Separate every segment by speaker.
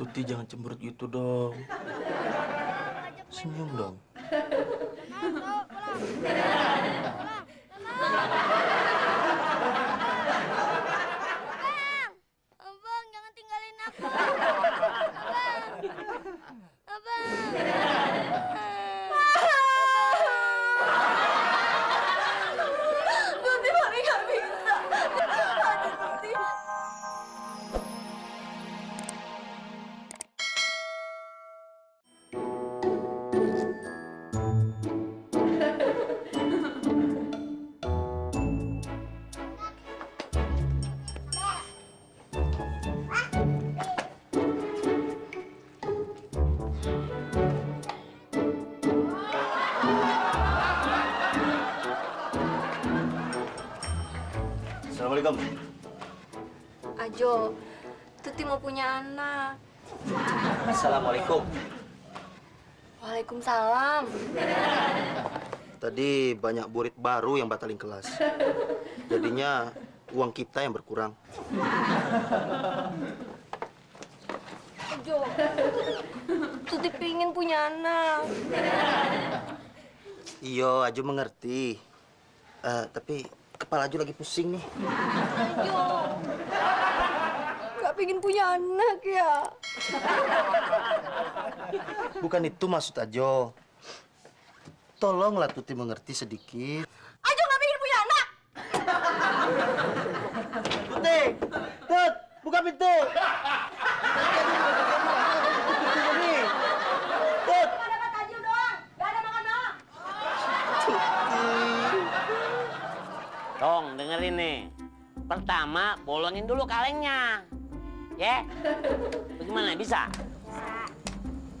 Speaker 1: Tuti jangan cemberut gitu dong. Senyum dong.
Speaker 2: Abang, jangan tinggalin aku. Abang.
Speaker 3: Tuti Mami nggak bisa. Aduh Tuti.
Speaker 1: Assalamualaikum.
Speaker 3: Ajo, Tuti mau punya anak.
Speaker 1: Assalamualaikum.
Speaker 3: Waalaikumsalam.
Speaker 1: Tadi banyak murid baru yang batalin kelas. Jadinya uang kita yang berkurang.
Speaker 3: Ajo, Tuti pingin punya anak.
Speaker 1: Iyo, Aju mengerti. Tapi kepala Aju lagi pusing nih.
Speaker 3: Ajo, nggak pingin punya anak ya?
Speaker 1: Bukan itu maksud Ajo. Tolonglah Tuti mengerti sedikit.
Speaker 3: Ajo nggak pingin punya anak.
Speaker 1: Tuti! Tut! Buka pintu! Tut!
Speaker 3: Ada makan Ajo doang, nggak ada makan malam.
Speaker 4: Tong, dengerin nih. Pertama, bolongin dulu kalengnya. Ya? Bagaimana? Bisa?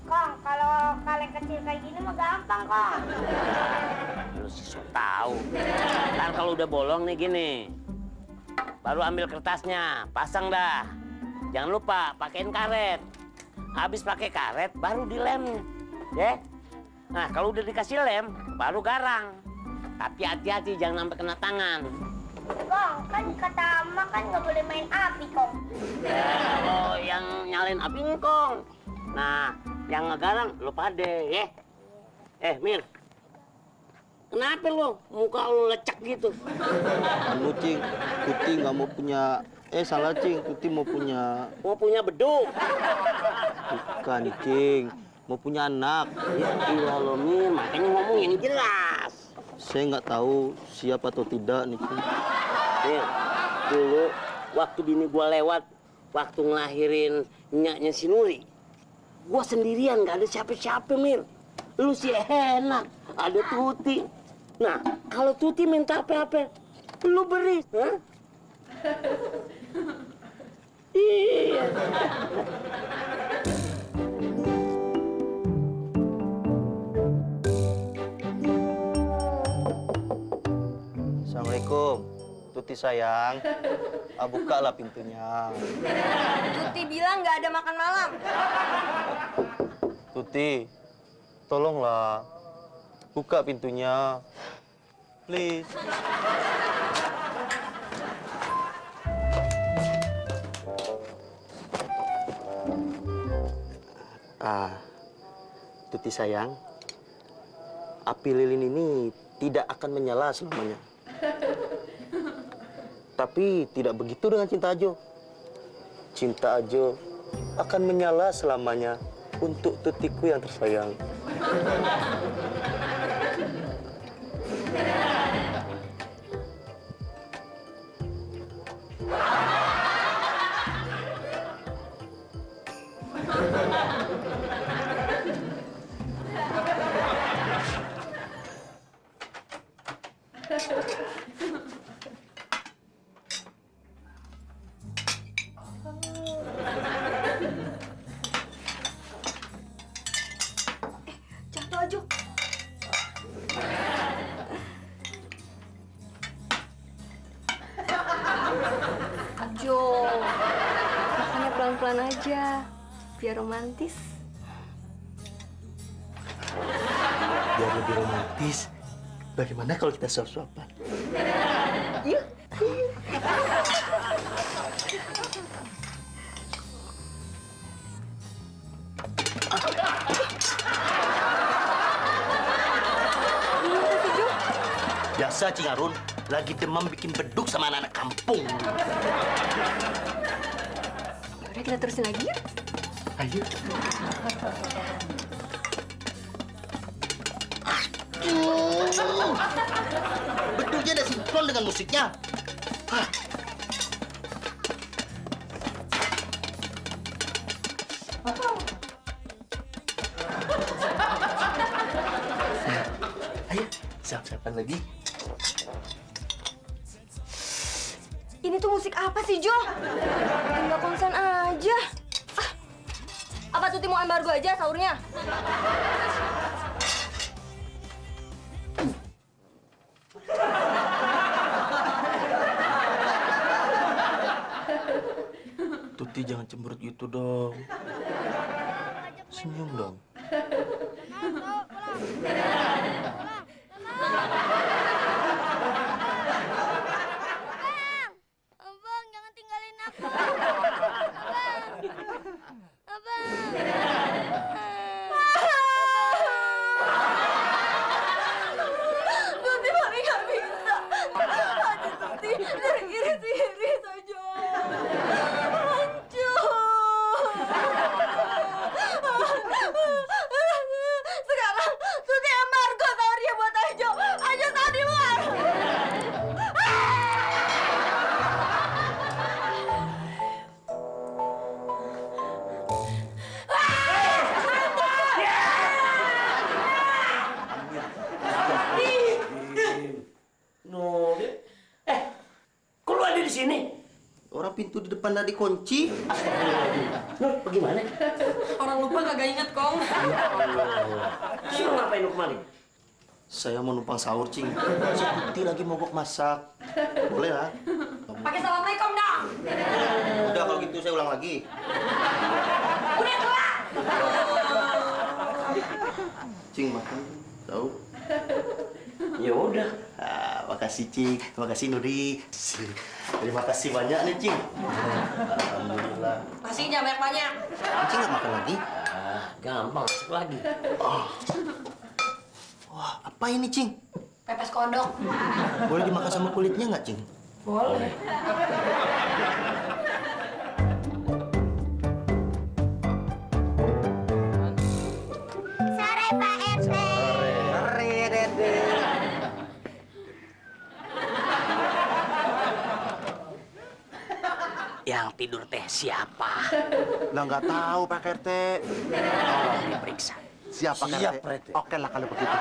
Speaker 2: Kong, kalau kaleng kecil kayak gini mah gampang, Kong.
Speaker 4: Lu sih so tahu. Ntar kalau udah bolong nih gini. Baru ambil kertasnya, pasang dah. Jangan lupa pakein karet. Habis pakai karet, baru dilem. Ya? Nah, kalau udah dikasih lem, baru garang. Tapi hati-hati jangan sampai kena tangan.
Speaker 2: Kong, kan kata emak kan nggak boleh main api, Kong.
Speaker 4: Ya, kalau yang nyalain api ngkong. Nah, yang ngegarang lu pade, ya. Mir. Kenapa lu? Muka lu lecek gitu.
Speaker 1: Anu, Cing. Tuti nggak mau punya... salah, Cing. Tuti mau punya...
Speaker 4: Mau punya beduk.
Speaker 1: Bukan, Cing. Mau punya anak.
Speaker 4: Ya ilah lo, Mir. Makanya ngomong yang jelas.
Speaker 1: Saya nggak tahu siapa atau tidak nih, Cing.
Speaker 4: Mir, dulu waktu bini gua lewat, waktu ngelahirin nyaknya si Nuri, gua sendirian, nggak ada siapa-siapa, Mir. Lu sih enak, ada Tuti. Nah, kalau Tuti minta apa-apa, lu beri. Hah? Iya.
Speaker 1: Assalamualaikum. Tuti sayang. Bukalah pintunya.
Speaker 3: Tuti bilang nggak ada makan malam.
Speaker 1: Tuti, tolonglah. Buka pintunya. Please. Tuti sayang. Api lilin ini tidak akan menyala selamanya. Tapi tidak begitu dengan cinta Ajo. Cinta Ajo akan menyala selamanya untuk Tutiku yang tersayang.
Speaker 3: Jatuh Ajo. Ajo, makannya pelan-pelan aja, biar romantis.
Speaker 1: Biar lebih romantis, bagaimana kalau kita suap-suapan?
Speaker 3: Yuk.
Speaker 1: Bisa, Cing Harun. Lagi demam bikin beduk sama anak-anak kampung.
Speaker 3: Yaudah kita terusin lagi ya.
Speaker 1: Ayo. Beduknya ada sinkron dengan musiknya. Hah. Ayo, siap-siapan lagi.
Speaker 3: Ini tuh musik apa sih, Jo? Nggak konsen aja. Ah, apa Tuti mau embargo aja sahurnya?
Speaker 1: Tuti jangan cemberut gitu dong. Senyum dong.
Speaker 2: Abang, jangan tinggalin aku. Abang.
Speaker 3: Tuti Mari nggak bisa. Aduh, Tuti, iris-iris aja. Sekarang Tuti embargo sahurnya buat Ajo. Ajo tahan di luar.
Speaker 4: No. Kok lu ada di sini?
Speaker 1: Orang pintu di depan tadi kunci.
Speaker 4: Nur, bagaimana?
Speaker 3: Orang lupa kagak inget, Kong.
Speaker 4: Si lu ngapain lu kemari?
Speaker 1: Saya mau numpang sahur, Cing. Si Tuti lagi mogok masak. Boleh lah.
Speaker 3: Pakai assalamualaikum dong.
Speaker 1: Udah kalau gitu saya ulang lagi.
Speaker 3: Udah tua.
Speaker 1: Cing makan. Tahu?
Speaker 4: Ya udah.
Speaker 1: Makasih, Cing. Makasih, Nuri. Terima kasih banyak nih, Cing. Alhamdulillah.
Speaker 3: Masih jangan banyak-banyak.
Speaker 1: Cing nggak makan lagi?
Speaker 4: Gampang, masuk lagi.
Speaker 1: Wah, apa ini, Cing?
Speaker 3: Pepes kodok.
Speaker 1: Boleh dimakan sama kulitnya nggak, Cing?
Speaker 3: Boleh.
Speaker 2: Sore, Pak RT.
Speaker 1: Sore, Dede.
Speaker 4: Yang tidur teh siapa?
Speaker 5: Lah nggak tahu Pak RT.
Speaker 4: Tolong diperiksa.
Speaker 5: Siap Pak
Speaker 1: Siap,
Speaker 5: RT.
Speaker 1: Pak RT.
Speaker 5: Oke lah kalau begitu.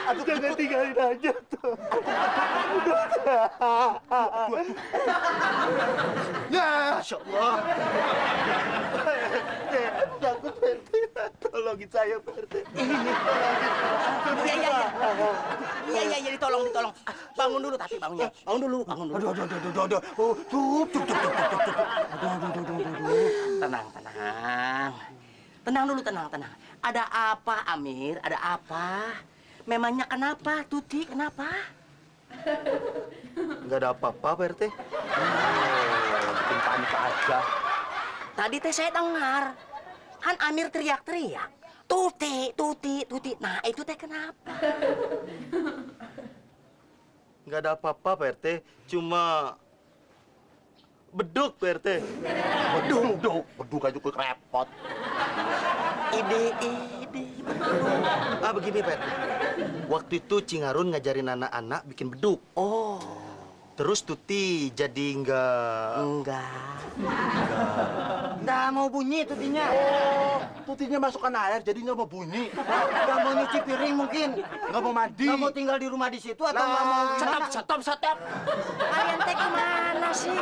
Speaker 5: Aduh, jangan tinggalin aja tuh. Ya, Masya Allah. Takut PRT. Tolongin saya PRT.
Speaker 4: Iya, ditolong. Bangun dulu, tapi bangun ya. Bangun dulu.
Speaker 5: Aduh. Tup.
Speaker 4: Tenang. Tenang dulu. Ada apa, Amir? Ada apa? Memangnya kenapa, Tuti? Kenapa?
Speaker 1: Nggak ada apa-apa, Pak RT.
Speaker 5: Bikin panik aja.
Speaker 4: Tadi teh saya dengar. Kan Amir teriak-teriak. Tuti. Nah, itu teh kenapa?
Speaker 1: Nggak ada apa-apa, Pak RT. Cuma beduk, Pak RT.
Speaker 5: Beduk aja gue repot.
Speaker 4: Ide.
Speaker 1: Begini, Pak RT. Waktu itu Cing Harun ngajarin anak-anak bikin beduk.
Speaker 4: Oh,
Speaker 1: Terus Tuti jadi
Speaker 4: enggak.
Speaker 5: Nggak mau bunyi tutinya. Oh, tutinya masukkan air jadi nggak mau bunyi. Nggak mau nyuci piring mungkin. Nggak mau mandi. Nggak mau tinggal di rumah di situ atau nggak mau gimana?
Speaker 4: Stop. Kalian teh kemana sih?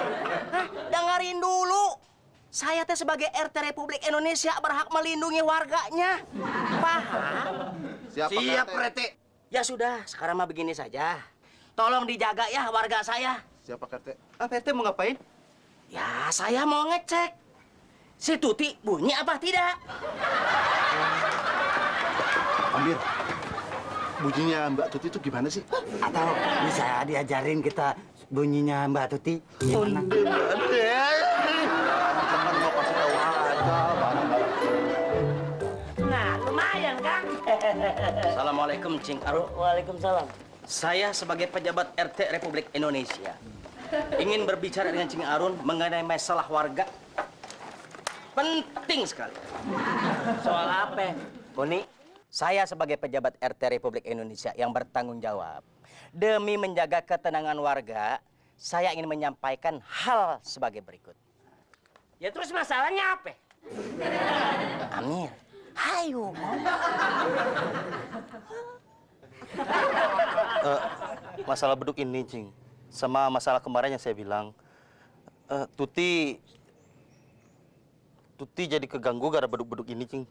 Speaker 4: Hah? Dengerin dulu. Saya teh sebagai RT Republik Indonesia berhak melindungi warganya. Paham?
Speaker 5: Siap, Pak RT.
Speaker 4: Ya sudah, sekarang mah begini saja. Tolong dijaga ya warga saya.
Speaker 5: Siap, Pak RT.
Speaker 1: Pak RT mau ngapain?
Speaker 4: Ya, saya mau ngecek. Si Tuti bunyi apa tidak?
Speaker 5: Amir, bunyinya Mbak Tuti itu gimana sih?
Speaker 6: Atau bisa diajarin kita
Speaker 5: bunyinya Mbak Tuti gimana?
Speaker 1: Teman mau kasih tahu aja, barang-barang.
Speaker 4: Nah, lumayan kan?
Speaker 5: Assalamualaikum, Cing Arun.
Speaker 4: Waalaikumsalam.
Speaker 5: Saya sebagai pejabat RT Republik Indonesia ingin berbicara dengan Cing Arun mengenai masalah warga. Penting sekali.
Speaker 4: Soal apa?
Speaker 5: Boni, saya sebagai pejabat RT Republik Indonesia yang bertanggung jawab demi menjaga ketenangan warga, saya ingin menyampaikan hal sebagai berikut.
Speaker 4: Ya terus masalahnya apa?
Speaker 5: Amir, hayu.
Speaker 1: Masalah beduk ini, Cing. Sama masalah kemarin yang saya bilang. Tuti jadi keganggu gara beduk-beduk ini, Cing.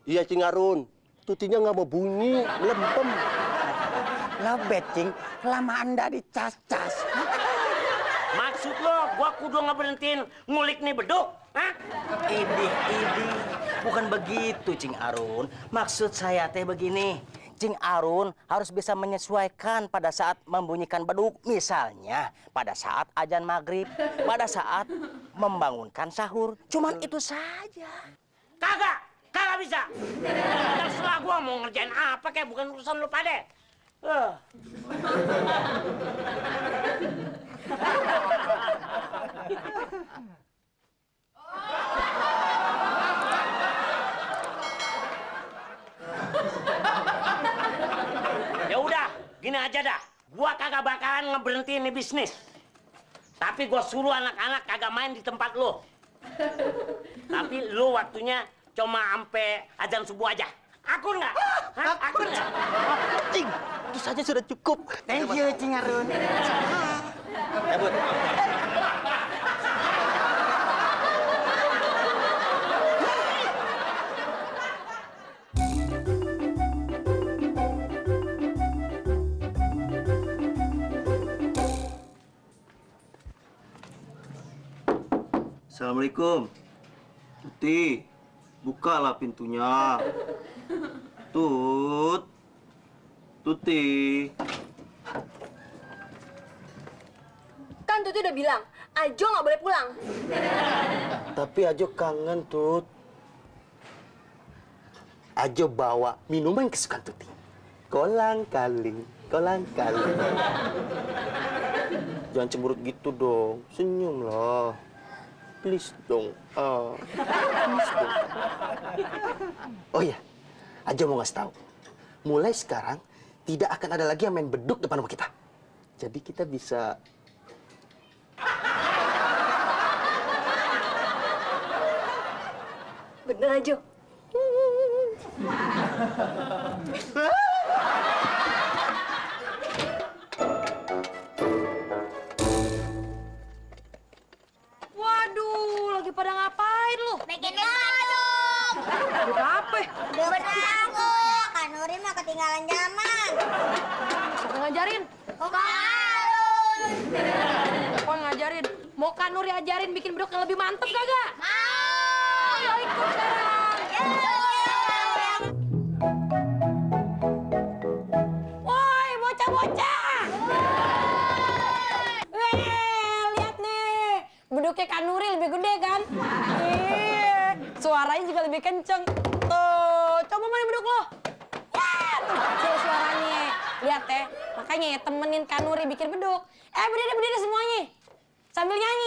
Speaker 6: Iya, Cing Arun. Tutinya nggak mau bunyi, lempem.
Speaker 5: Lebet, Cing. Kelamaan dah dicas-cas.
Speaker 4: Maksud lo, gua kudu ngeberhentiin ngulik nih beduk? Hah?
Speaker 5: Idih. Bukan begitu, Cing Arun. Maksud saya teh begini. Cing Arun harus bisa menyesuaikan pada saat membunyikan beduk. Misalnya, pada saat azan maghrib, pada saat membangunkan sahur. Cuman itu saja.
Speaker 4: Kagak bisa. Terserah gua mau ngerjain apa kayak bukan urusan lu pade. Ya udah, gini aja dah. Gua kagak bakalan ngeberhentiin nih bisnis. Tapi gua suruh anak-anak kagak main di tempat lu. Tapi lu waktunya cuma sampai azan subuh aja. Akur nggak? Hah? Akur nggak?
Speaker 1: Cing, itu saja sudah cukup.
Speaker 5: Thank you, Cing Arun.
Speaker 1: Bud. Assalamualaikum. Tuti, bukalah pintunya. Tuti.
Speaker 3: Kan Tuti udah bilang, Ajo nggak boleh pulang.
Speaker 1: Tapi Ajo kangen, Tut. Ajo bawa minuman kesukaan Tuti. Kolang-kaling. Jangan cemberut gitu dong. Senyum lah. Please dong. Please dong. Oh iya, Ajo mau ngasih tahu. Mulai sekarang, tidak akan ada lagi yang main beduk depan rumah kita. Jadi kita bisa...
Speaker 3: Bener Ajo. Waduh, lagi pada ngapain lu?
Speaker 2: Bikin balung.
Speaker 3: Buat apa?
Speaker 2: Berangkut. Kanuri mah ketinggalan zaman.
Speaker 3: Siapa yang ngajarin?
Speaker 2: Balung.
Speaker 3: Siapa yang ngajarin? Mau Kanuri ajarin bikin beduk yang lebih mantep kagak?
Speaker 2: Mau.
Speaker 3: Ayo ikut sekarang. Woi, bocah-bocah. Lihat nih. Beduknya Kanuri lebih gede kan? Suaranya juga lebih kenceng. Tuh, coba main beduk lo. Ya, tuh kecil suaranya. Lihat ya, makanya ya temenin Kanuri bikin beduk. Berdiri semuanya. Sambil nyanyi.